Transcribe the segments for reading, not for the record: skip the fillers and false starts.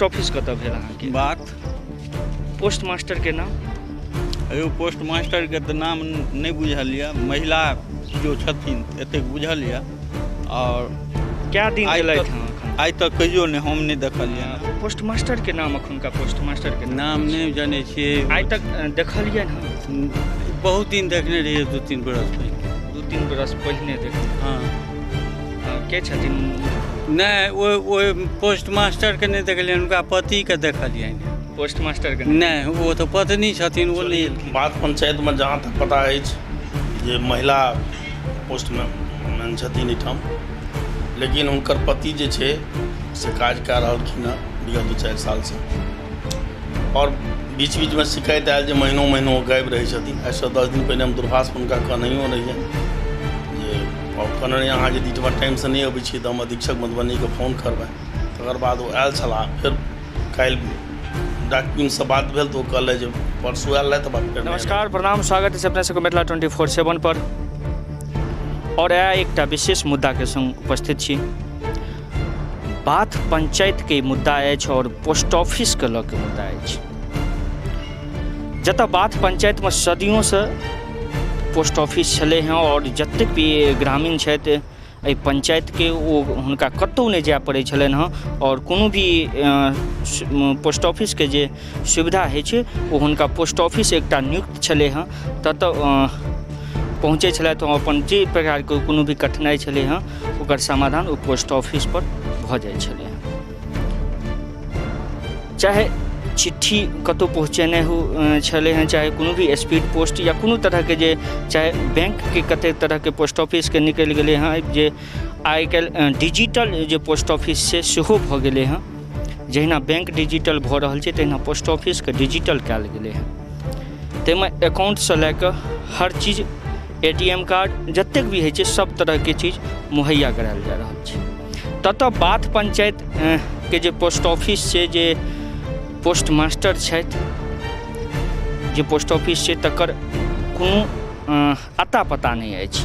Post office कतऽ भेल अहाँके? बात। पोस्ट मास्टर के नाम? अयो पोस्ट मास्टर के तऽ नाम नहि बुझल यऽ, महिला जो छथिन एतेक बुझल यऽ। और क्या दिन गेलथि हँ? आइ तक कहियो नहि, हम नहि देखलियै। पोस्ट मास्टर के नाम, एखुनका पोस्ट मास्टर के नाम नहि जनै छियै। आइ तक देखलियै हँ? बहुत दिन देखने रहियै, 2-3 बरस पहिने। 2-3 बरस पहिने देखने। हँ। के छथिन? नहि, ओहि पोस्ट मास्टरके नहि देखलियनि, हुनका पतिके देखलियनि। पोस्ट मास्टरके नहि, ओ तऽ पत्नी छथिन, ओ नहि एलखिन। बात पंचायतमे जहाँ तक पता अछि जे महिला पोस्टमैन छथिन एहिठाम, लेकिन हुनकर पति जे छै से काज कए रहलखिन हँ विगत 2-4 सालसँ। और बीच बीचमे शिकायत आयल जे महीनो महीनो गायब रहै छथिन। आइसँ 10 दिन पहिने हम दूरभाषपर हुनका कहनैयो रहियनि जे कहने रहियै अहाँ यदि एहिठमा टाइमसँ नहि अबै छियै तऽ हम अधीक्षक मधुबनीके फोन करबनि। तकर बाद ओ आयल छलाह, फेर काल्हि डाकपिनसँ बात भेल तऽ ओ कहलथि जे परसू आयल रहै, तऽ बात फेर। नमस्कार, प्रणाम, स्वागत है अपने सबके मिथिला 24/7 पर। और आइ एकटा विशेष मुद्दाके संग उपस्थित छी। बात पंचायतके मुद्दा अछि और पोस्ट ऑफिसके लऽ के मुद्दा अछि। जतऽ बात पंचायतमे सदियोंसँ पोस्ट ऑफिस छलै हँ और जतेक भी ग्रामीण छथि एहि पंचायतके, ओ हुनका कतहु नहि जाय पड़ै छलनि हँ और कोनो भी पोस्ट ऑफिसके जे सुविधा होइ छै ओ हुनका पोस्ट ऑफिस एकटा नियुक्त छलै हँ, ततऽ पहुँचै छलथि। ओ अपन जे प्रकारके कोनो भी कठिनाइ छलै हँ ओकर समाधान ओ पोस्ट ऑफिसपर भऽ जाइ छलै हँ। चाहे चिट्ठी कतहु पहुँचेनाइ हो छलै हँ, चाहे कोनो भी स्पीड पोस्ट या कोनो तरहके जे, चाहे बैंकके कतेक तरहके पोस्ट ऑफिसके निकलि गेलै हँ, जे आइ काल्हि डिजिटल जे पोस्ट ऑफिस छै सेहो भऽ गेलै हँ। जहिना बैंक डिजिटल भऽ रहल छै तहिना पोस्ट ऑफिसके डिजिटल कयल गेलै हँ। ताहिमे अकाउंटसँ लए कऽ हर चीज, ATM card जतेक भी होइ छै सब तरहके चीज मुहैया करायल जा रहल छै। ततऽ बात पंचायत के जे पोस्ट ऑफिस छै, जे पोस्ट मास्टर छथि, जे पोस्ट ऑफिस छै तकर कोनो अता पता नहि अछि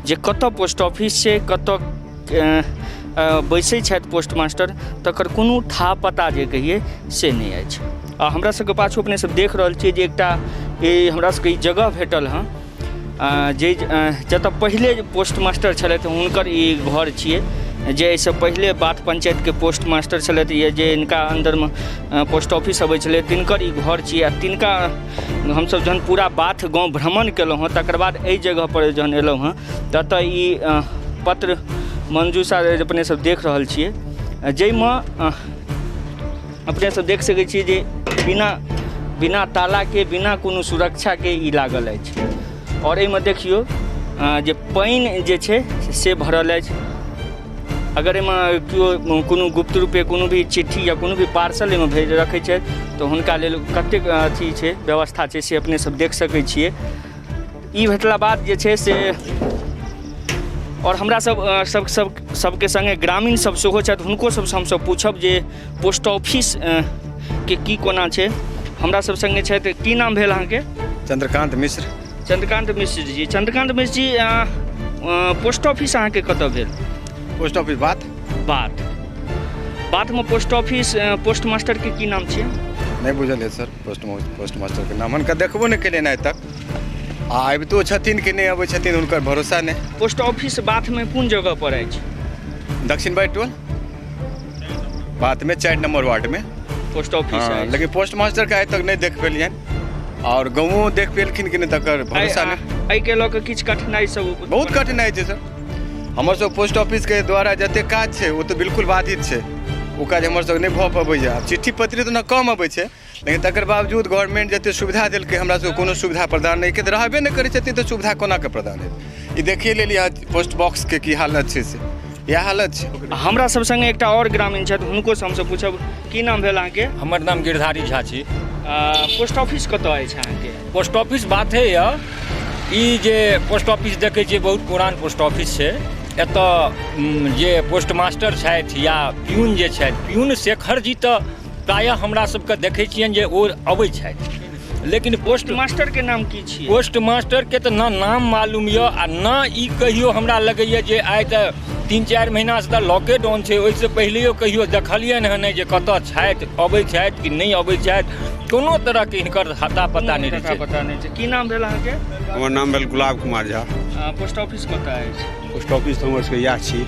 जे कतऽ पोस्ट ऑफिस छै, कतऽ बैसै छथि पोस्ट मास्टर, तकर कोनो था पता जे कहियै से नहि अछि। आ हमरा सबके पाछू अपने सब देख रहल छियै जे एकटा ई हमरा सबके ई जगह भेटल हँ जे जतऽ पहिले पोस्ट मास्टर छलथि हुनकर ई घर छियै, जे एहिसँ पहिले बात पंचायतके पोस्ट मास्टर छलथि, जे हिनका अन्दरमे पोस्ट ऑफिस अबै छलै तिनकर ई घर छियै। आ तिनका हमसब जहन पूरा बाथ गाँव भ्रमण केलहुँ हँ तकर बाद एहि जगहपर जहन एलहुँ हँ ततऽ ई पत्र मंजूषा अपने सब देख रहल छियै, जाहिमे अपने सब देख सकै छियै जे बिना तालाके, बिना कोनो सुरक्षाके ई लागल अछि। और एहिमे देखियौ जे पानि जे छै से भरल अछि। अगर एहिमे केओ कोनो गुप्त रूपे कोनो भी चिट्ठी या कोनो भी पार्सल एहिमे भेज रखै छथि तऽ हुनका लेल कतेक अथी छै, व्यवस्था छै, से अपने सब देख सकै छियै। ई भेटला बाद जे छै से और हमरा सब सब सब सबके संगे ग्रामीण सब सेहो छथि, हुनको सबसँ हमसब पूछब जे पोस्ट ऑफिस के की कोना छै। हमरा सब संगे छथि, की नाम भेल अहाँके? चंद्रकांत मिश्र। चंद्रकांत मिश्र जी। चंद्रकांत मिश्र जी, पोस्ट ऑफिस अहाँके कतऽ भेल? पोस्ट ऑफिस बात। बात बातमे पोस्ट ऑफिस, पोस्ट मास्टर के की नाम छियै? नहि बुझल है सर, पोस्ट मास्टर के नाम हुनका देखबो नहि केलियनि आइ तक, आ अबितो छथिन कि नहि अबै छथिन हुनकर भरोसा नहि। पोस्ट ऑफिस बाथमे कोन जगह पर अछि? दक्षिण बाई टोल बाथमे 4 नंबर वार्डमे पोस्ट ऑफिस हाँ, अछि। लेकिन पोस्ट मास्टर के आइ तक नहि देख पेलियनि, और गाँवो देख पेलखिन कि नहि तकर भरोसा नहि। एहिके लऽ कऽ किछु कठिनाइ सब? बहुत कठिनाइ छै सर। हमर सब पोस्ट ऑफिस के द्वारा जते काज छै ओ तऽ बिल्कुल बाधित छै, ओ काज हमर सब नहि भऽ पबैए। आब चिट्ठी पत्री तऽ कम अबै छै, लेकिन तकर बावजूद गवर्नमेंट जते सुविधा देलकै हमरा सबके कोनो सुविधा प्रदान नहि केलकै, रहबे नहि करै छथिन तऽ सुविधा कोना कऽ प्रदान हेतै। ई देखिए लेलियै अहाँ पोस्ट बॉक्सके की हालत छै, से इएह हालत छै। हमरा सब संगे एकटा आओर ग्रामीण छथि, हुनको से हमसब पूछब। की नाम भेल अहाँके? हमर नाम गिरधारी झा छी। पोस्ट ऑफिस कतऽ अछि अहाँके? पोस्ट ऑफिस बाते यऽ, ई जे पोस्ट ऑफिस देखै छियै बहुत पुरान पोस्ट ऑफिस छै। एतऽ जे पोस्ट मास्टर छथि या प्यून जे छथि, प्यून शेखर जी तऽ प्रायः हमरा सबके देखै छियनि जे ओ अबै छथि, लेकिन पोस्ट मास्टर के नाम की छियै? पोस्ट मास्टर के तऽ ना नाम मालूम यऽ आ ना ई कहियो हमरा लगैए जे आइ तऽ 3-4 महीनासँ तऽ लॉकेडाउन छै, ओहिसँ पहिलेओ कहियो देखलियनि हँ नहि जे कतऽ छथि, अबै छथि कि नहि अबै छथि। कोनो तरहके हिनकर हता पता नहि रहै छै। पता नहि छै। की नाम भेल अहाँके? हमर नाम भेल गुलाब कुमार झा। पोस्ट ऑफिस कतऽ अछि? पोस्ट ऑफिस तऽ हमर सबके इएह छी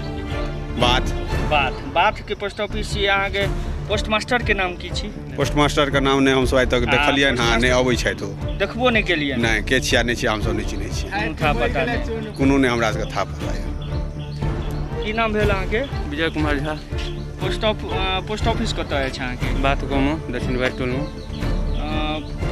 बाथ। बाथ, बाथके पोस्ट ऑफिस छी अहाँके। पोस्ट मास्टरके नाम की छी? पोस्ट मास्टरके नाम नहि हमसब आइ तक देखलियनि हँ, नहि अबै छथि ओ। देखबो नहि केलियै? नहि, के छिया नहि छिया हमसब नहि चिन्है छियै। कोनो था पता नहि? कोनो नहि हमरा सबके था पता यऽ। की नाम भेल अहाँके? विजय कुमार झा। पोस्ट ऑफिस कतऽ अछि अहाँके? बाथ गाँवमे, दक्षिण बाइट टोलमे।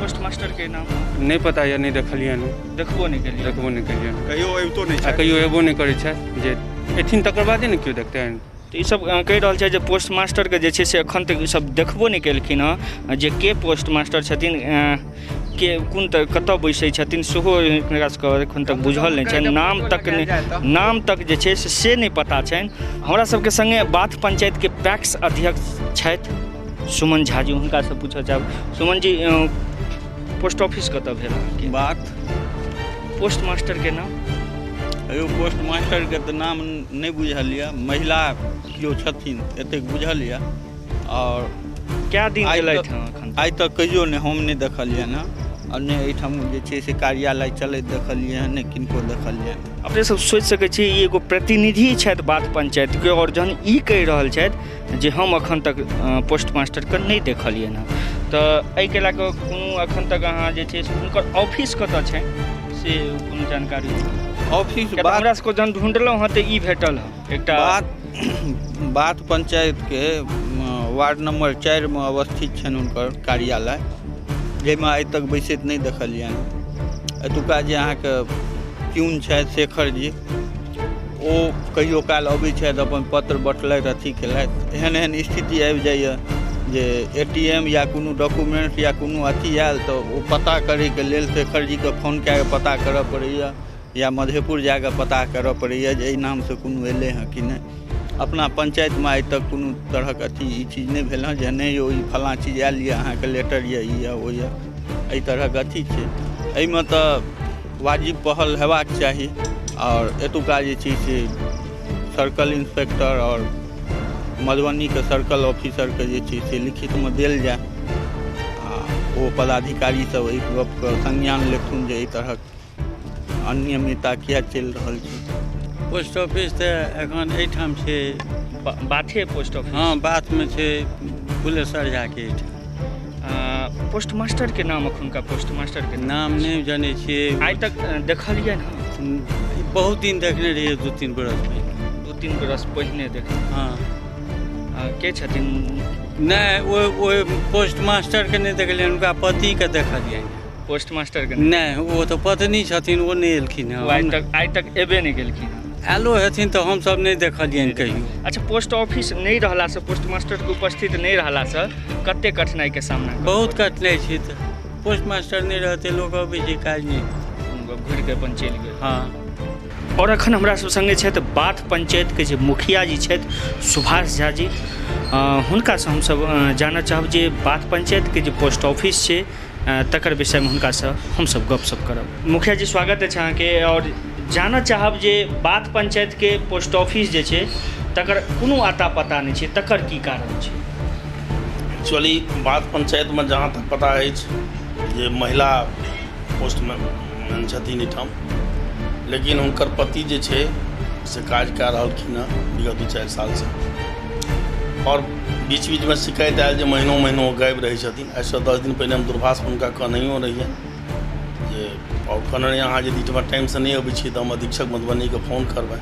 पोस्ट मास्टरके नाम नहि पता यऽ, नहि देखलियनि हँ। देखबो नहि केलियै? देखबो नहि केलियनि। कहियो अबितो नहि आ छथि। कहियो अयबो नहि करै छथि, जे एथिन तकर बादे ने केओ देखतनि। तऽ ईसब कहि रहल छै जे पोस्ट मास्टरके जे छै से एखन तक ईसब देखबो नहि केलखिन हँ जे के पोस्ट मास्टर छथिन, के कोन तऽ कतऽ बैसै छथिन, सेहो हिनका सबके एखन तक बुझल नहि छनि। नाम तक नहि, नाम तक जे छै से नहि पता छनि। हमरा सबके सङ्गे बाथ पंचायतके पैक्स अध्यक्ष छथि सुमन झा जी, हुनकासँ पूछऽ चाहब। सुमन जी, पोस्ट ऑफिस कतऽ भेल अहाँके? बात। पोस्ट मास्टरके नाम? यौ, पोस्ट मास्टरके तऽ नाम नहि बुझल यऽ। महिला केओ छथिन एतेक बुझल यऽ। आओर कए दिन आइ गेलथि तक हँ एखन? आइ तक कहियो नहि हम नहि देखलियनि हँ, आओर नहि एहिठाम जे छै से कार्यालय चलैत देखलियै हँ, नहि किनको देखलियै हँ। अपने सब सोचि सकै छी, ई एगो प्रतिनिधि छथि बाथ पंचायतके, आओर जहन ई कहि रहल छथि जे हम एखन तक पोस्ट मास्टरके नहि देखलियनि हँ, तऽ एहिके लए कऽ कोनो एखन तक अहाँ जे छै से हुनकर ऑफिस कतऽ छनि से कोनो जानकारी? ऑफिस किया तऽ हमरा सबके जहन ढूँढलहुँ हँ तऽ ई भेटल हँ एकटा। बाथ पंचायतके वार्ड नंबर 4 मे अवस्थित छनि हुनकर कार्यालय, जाहिमे आइ तक बैसैत नहि देखलियनि। एतुका जे अहाँके प्यून छथि शेखर जी, ओ कहियो काल अबै छथि, अपन पत्र बँटलथि, अथी केलथि। एहन एहन स्थिति आबि जाइए जे ATM या कोनो डॉक्यूमेंट या कोनो अथी आयल तऽ ओ पता करैके लेल शेखर जीके फोन कए कऽ पता करऽ पड़ैए या मधेपुर जाकऽ पता करऽ पड़ैए जे एहि नामसँ कोनो एलै हँ कि नहि। अपना पंचायतमे आइ तक कोनो तरहक अथी ई चीज नहि भेल हँ जे नहि यौ, ई फलाँ चीज आयल यऽ, अहाँके लेटर यऽ, ई यऽ, ओ यऽ, एहि तरहक अथी छै। एहिमे तऽ वाजिब पहल हेबाक चाही, आओर एतुका जे छै से सर्कल इंस्पेक्टर आओर मधुबनीके सर्कल ऑफिसरके जे छै से लिखितमे देल जाय, आ ओ पदाधिकारी सब एहि गपके संज्ञान लेथुन जे एहि तरहक अनियमितता किया चलि रहल छै। पोस्ट ऑफिस तऽ एखन एहिठाम छै। Bathe post office? हँ, बाथमे छै, फुलेश्वर झाके एहिठाम। पोस्ट मास्टरके नाम, एखुनका पोस्ट मास्टरके नाम नहि जनै छियै। आइ तक देखलियनि हँ? बहुत दिन देखने रहियै, 2-3 बरस पहिने। 2-3 बरस पहिने देखने? हँ। के छथिन? नहि, ओहि पोस्ट मास्टरके नहि देखलियनि, हुनका पतिके देखलियनि। पोस्ट मास्टरके नहि? ओ तऽ पत्नी छथिन, ओ नहि एलखिन हँ। आइ तक एबे नहि केलखिन हँ? आयलो हेथिन तऽ हमसब नहि देखलियनि कहियो। अच्छा, पोस्ट ऑफिस नहि रहलासँ, पोस्ट मास्टरके उपस्थित नहि रहलासँ कते कठिनाइके सामना? बहुत कठिनाइ छै। तऽ पोस्ट मास्टर नहि रहतै, लोक अबै छै, काज नहि। घुरिके अपन चलि गेल। हँ। आओर एखन हमरा सब सङ्गे छथि बाथ पंचायतके जे मुखिया जी छथि सुभाष झा जी, हुनकासँ हमसब जानऽ चाहब जे बाथ पंचायतके जे पोस्ट ऑफिस छै तकर विषयमे हुनकासँ हमसब गपशप करब। मुखिया जी, स्वागत अछि अहाँके, आओर जानऽ चाहब जे बाथ पंचायतके पोस्ट ऑफिस जे छै तकर कोनो अता पता नहि छै, तकर की कारण छै? एक्चुअली बाथ पंचायतमे जहाँ तक पता अछि जे महिला पोस्टमैन छथिन एहिठाम, लेकिन हुनकर पति जे छै से काज कए रहलखिन हँ विगत 2-4 सालसँ, आओर बीच बीचमे शिकायत आयल जे महीनो महीनो ओ गायब रहै छथिन। आइसँ 10 दिन पहिने हम दूरभाषपर हुनका कहनैयो रहियनि जे, आओर कहने रहियै, अहाँ यदि एहिठमा टाइमसँ नहि अबै छियै तऽ हम अधीक्षक मधुबनीके फोन करबै।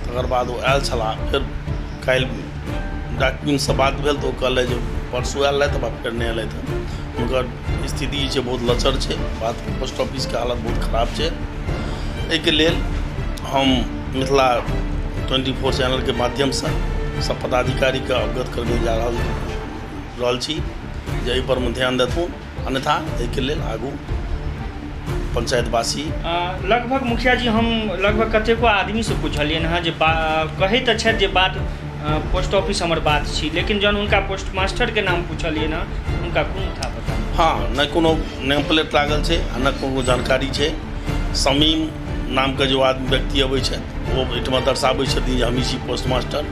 तकर बाद ओ आयल छलाह। फेर काल्हि डाकपिनसँ बात भेल तऽ ओ कहलथि जे परसू आयल रहथि, फेर नहि एलथि हँ। हुनकर स्थिति जे छै बहुत लचर छै। बात पोस्ट ऑफिसके हालत बहुत खराब छै। एहिके लेल हम मिथिला 24 चैनलके माध्यमसँ सब पदाधिकारीके अवगत करबै जा रहल छी जे एहिपर मे ध्यान देथुन, अन्यथा एहिके लेल आगू पंचायतवासी। लगभग मुखिया जी, हम लगभग कतेको आदमीसँ पुछलियनि हँ जे कहै तऽ छथि जे बात पोस्ट ऑफिस हमर बात छी, लेकिन जहन हुनका पोस्ट मास्टरके नाम पुछलियनि हँ, हुनका कोनो था पता नहि। हँ, नहि कोनो नेम प्लेट लागल छै आ नहि कोनो जानकारी छै। शमीम नामके जो आदमी व्यक्ति अबै छथि ओ एहिठमा दर्शाबै छथिन जे हम छी पोस्ट मास्टर,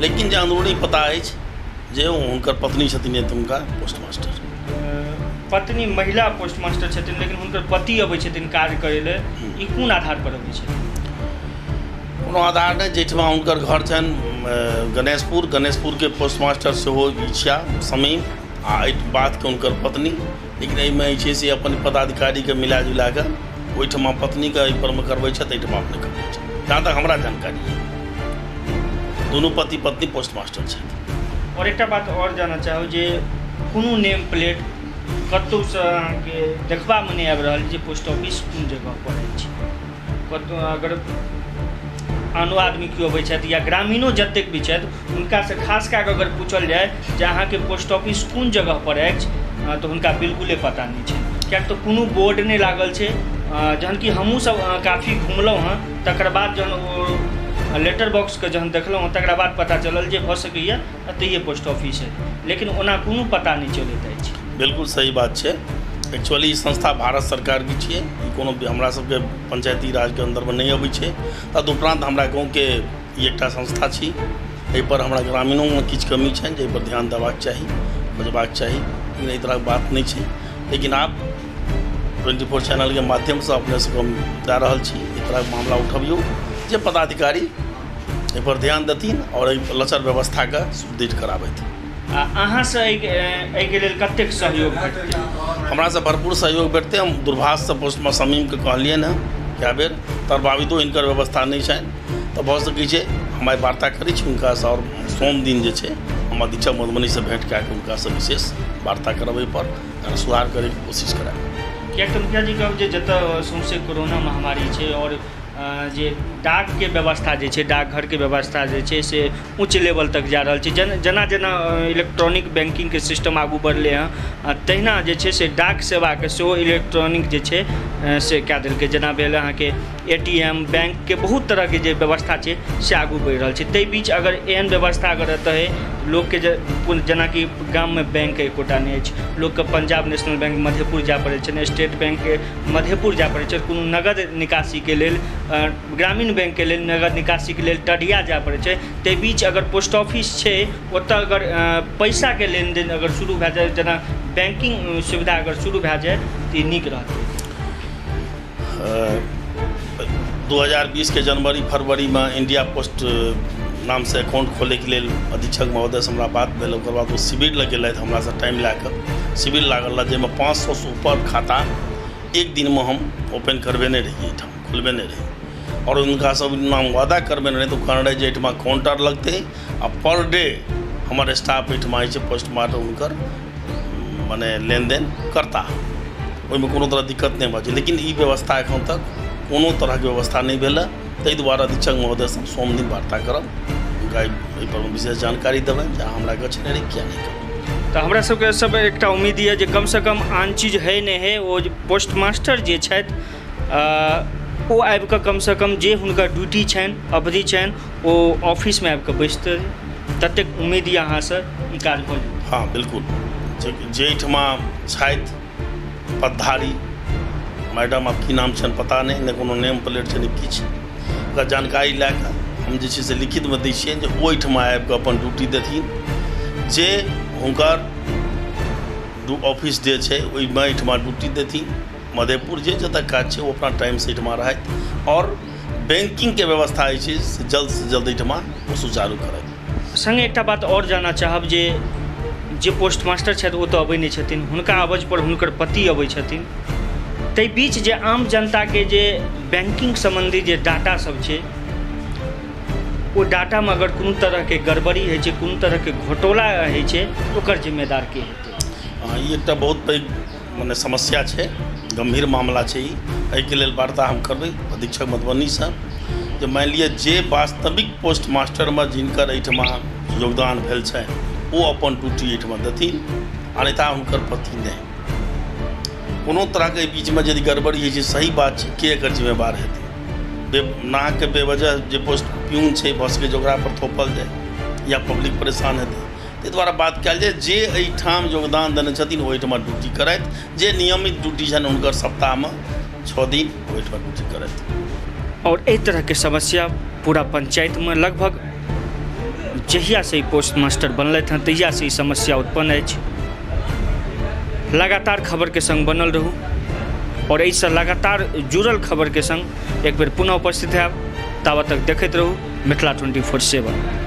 लेकिन जे अंदरूनी पता अछि जे हुनकर पत्नी छथिन एतुका पोस्ट मास्टर। पत्नी महिला पोस्ट मास्टर छथिन, लेकिन हुनकर पति अबै छथिन काज करै लए, ई कोन आधार पर अबै छथिन? कोनो आधार नहि। जाहिठमा हुनकर घर छनि गणेशपुर, गणेशपुरके पोस्ट मास्टर सेहो ई छिया समीम, आ एहि बातके हुनकर पत्नी, लेकिन एहिमे जे छै से अपन पदाधिकारीके मिला जुला कऽ ओहिठमा पत्नीके एहि परमे करबै छथि, एहिठमा अपने करबै छथि। जहाँ तक हमरा जानकारी यऽ दुनू पति पत्नी पोस्ट मास्टर छथि। आओर एकटा बात आओर जानऽ चाहू जे कोनो नेम प्लेट कतहुसँ अहाँके देखबामे नहि आबि रहल जे पोस्ट ऑफिस कोन जगहपर अछि। कतहु अगर आनो आदमी केओ अबै छथि या ग्रामीणो जतेक भी छथि हुनकासँ खास कए कऽ अगर पूछल जाय जे अहाँके पोस्ट ऑफिस कोन जगहपर अछि तऽ हुनका बिल्कुले पता नहि छै, किएक तऽ कोनो बोर्ड नहि लागल छै। जहन कि हमहूँसभ काफी घुमलहुँ हँ, तकर बाद जहन ओ लेटर बॉक्सके जहन देखलहुँ हँ तकरा बाद पता चलल जे भऽ सकैए एतहिए पोस्ट ऑफिस अछि, लेकिन ओना कोनो पता नहि चलैत अछि। बिल्कुल सही बात छै। एक्चुअली ई संस्था भारत सरकारके छियै, ई कोनो हमरा सबके पंचायती राजके अन्दरमे नहि अबै छै। तदुपरान्त हमरा गाँवके ई एकटा संस्था छी, एहिपर हमरा ग्रामीणोमे किछु कमी छनि जाहिपर ध्यान देबाक चाही, खोजबाक चाही, लेकिन एहि तरहक बात नहि छै। लेकिन आब 24 चैनलके माध्यमसँ अपने सबके हम दए रहल छी, एहि तरहक मामला उठबियौ जे पदाधिकारी एहिपर ध्यान देथिन आओर एहि लचर व्यवस्थाके सुदृढ़ कराबथि। आ अहाँसँ एहिके लेल कतेक सहयोग भेटतै? हमरासँ भरपूर सहयोग भेटतै। हम दूरभाषसँ पोस्टमे समीमके कहलियनि हँ कए बेर, तर बावजूदो हिनकर व्यवस्था नहि छनि, तऽ भऽ सकै छै हम आइ वार्ता करै छी हुनकासँ आओर सोम दिन जे छै हम अधीक्षक मधुबनीसँ भेँट कए कऽ हुनकासँ विशेष वार्ता करब, एहिपर सुधार करैके कोशिश करायब। किएक तऽ मुखिया जी कहब जे जतऽ सौँसे कोरोना महामारी छै आओर जे डाकके व्यवस्था जे छै, डाकघरके व्यवस्था जे छै से उच्च लेवल तक जा रहल छै, जेना जेना इलेक्ट्रॉनिक बैंकिंगके सिस्टम आगू बढ़लै हँ तहिना जे छै से डाक सेवाके सेहो इलेक्ट्रॉनिक जे छै से कए देलकै। जेना भेल अहाँके ATM, बैंकके बहुत तरहके जे व्यवस्था छै से आगू बढ़ि रहल छै। ताहि बीच अगर एहन व्यवस्था अगर एतऽ लोकके जे जेनाकि गाममे बैंक एकोटा नहि अछि, लोकके पंजाब नेशनल बैंक मधेपुर जाय पड़ै छै, स्टेट बैंक मधेपुर जाय पड़ै छै, कोनो नगद निकासीके लेल ग्रामीण बैंकके लेल नगद निकासीके लेल टढ़िया जाय पड़ै छै। ताहि बीच अगर पोस्ट ऑफिस छै ओतऽ अगर पैसाके लेनदेन अगर शुरू भए जाय, जेना बैंकिंग सुविधा अगर शुरू भए जाय तऽ ई नीक रहतै। 2020 के जनवरी फरवरीमे इंडिया पोस्ट नामसँ अकाउंट खोलैके लेल अधीक्षक महोदयसँ हमरा बात भेल। ओकर बाद ओ शिविर लग गेलथि, हमरासँ टाइम लए कऽ शिविर लागल रहै, जाहिमे 500 ऊपर खाता एक दिनमे हम ओपन करबेने रहियै, एहिठाम खोलबेने रही आओर हुनका सब नाम वादा करबेने रहै। तऽ ओ कहने रहै जे एहिठमा काउंटर लगतै आ पर डे हमर स्टाफ एहिठमा जे छै पोस्टमार्टम हुनकर मने लेनदेन करता, ओहिमे कोनो तरह दिक्कत नहि भऽ छै। लेकिन ई व्यवस्था एखन तक कोनो तरहके व्यवस्था नहि भेल हँ, ताहि दुआरे अधीक्षक महोदयसँ सोम दिन वार्ता करब, हुनका एहिपर विशेष जानकारी देबनि जे अहाँ हमरा गछने रही किया नहि करब। तऽ हमरा सबके सब एकटा उम्मीद यऽ जे कमसँ कम आन चीज हइ नहि हइ, ओ जे पोस्ट मास्टर जे छथि ओ आबिकऽ कमसँ कम जे हुनकर ड्यूटी छनि, अवधि छनि, ओ ऑफिसमे आबिकऽ बैसतै, ततेक उम्मीद यऽ अहाँसँ ई काज भऽ जेतै। हँ बिल्कुल, जाहिठमा छथि पदधारी मैडम, आब की नाम छनि पता नहि, नहि कोनो नेम प्लेट छै नहि किछु, ओकर जानकारी लए कऽ हम जे छै से लिखितमे दै छियनि जे ओहिठमा आबिकऽ अपन ड्यूटी देथिन, जे हुनकर ऑफिस डे छै ओहिमे एहिठमा ड्यूटी देथिन। मधेपुर जे जतऽ काज छै ओ अपना टाइमसँ एहिठमा रहथि आओर बैंकिंगके व्यवस्था जे छै से जल्दसँ जल्द एहिठमा ओ सुचारू करथि। सङ्गे एकटा बात आओर जानऽ चाहब जे जे पोस्ट मास्टर छथि ओ तऽ अबै नहि छथिन, हुनका अवजपर हुनकर पति अबै छथिन, ताहि बीच जे आम जनताके जे बैंकिंग सम्बन्धी जे डाटा सब छै ओ डाटामे अगर कोनो तरहके गड़बड़ी होइ छै, कोनो तरहके घोटाला होइ छै, ओकर जिम्मेदार के हेतै? हँ, ई एकटा बहुत पैघ मने समस्या छै, गम्भीर मामला छै ई। एहिके लेल वार्ता हम करबै अधीक्षक मधुबनीसँ जे मानि लिअ जे वास्तविक पोस्ट मास्टरमे जिनकर एहिठमा योगदान भेल छनि ओ अपन ड्यूटी एहिठमा देथिन, अन्यथा हुनकर पति नहि। कोनो तरहके एहि बीचमे यदि गड़बड़ी होइ छै, सही बात छै, के एकर जिम्मेवार हेतै? नाहकके बेवजह जे पोस्ट प्यून छै भऽ सकै छै ओकरा पर थोपल जाय या पब्लिक परेशान हेतै। ताहि दुआरे बात कयल जाय जे एहिठाम योगदान देने छथिन ओहिठमा ड्यूटी करथि, जे नियमित ड्यूटी छनि हुनकर सप्ताहमे 6 दिन ओहिठमा ड्यूटी करथि। आओर एहि तरहके समस्या पूरा पञ्चायतमे लगभग जहियासँ ई पोस्ट मास्टर बनलथि हँ, तहियासँ ई समस्या उत्पन्न अछि। लगातार खबरके सङ्ग बनल रहू आओर एहिसँ लगातार जुड़ल खबरके सङ्ग एक बेर पुनः उपस्थित हैब। ताबत तक देखैत रहू मिथिला 24/7।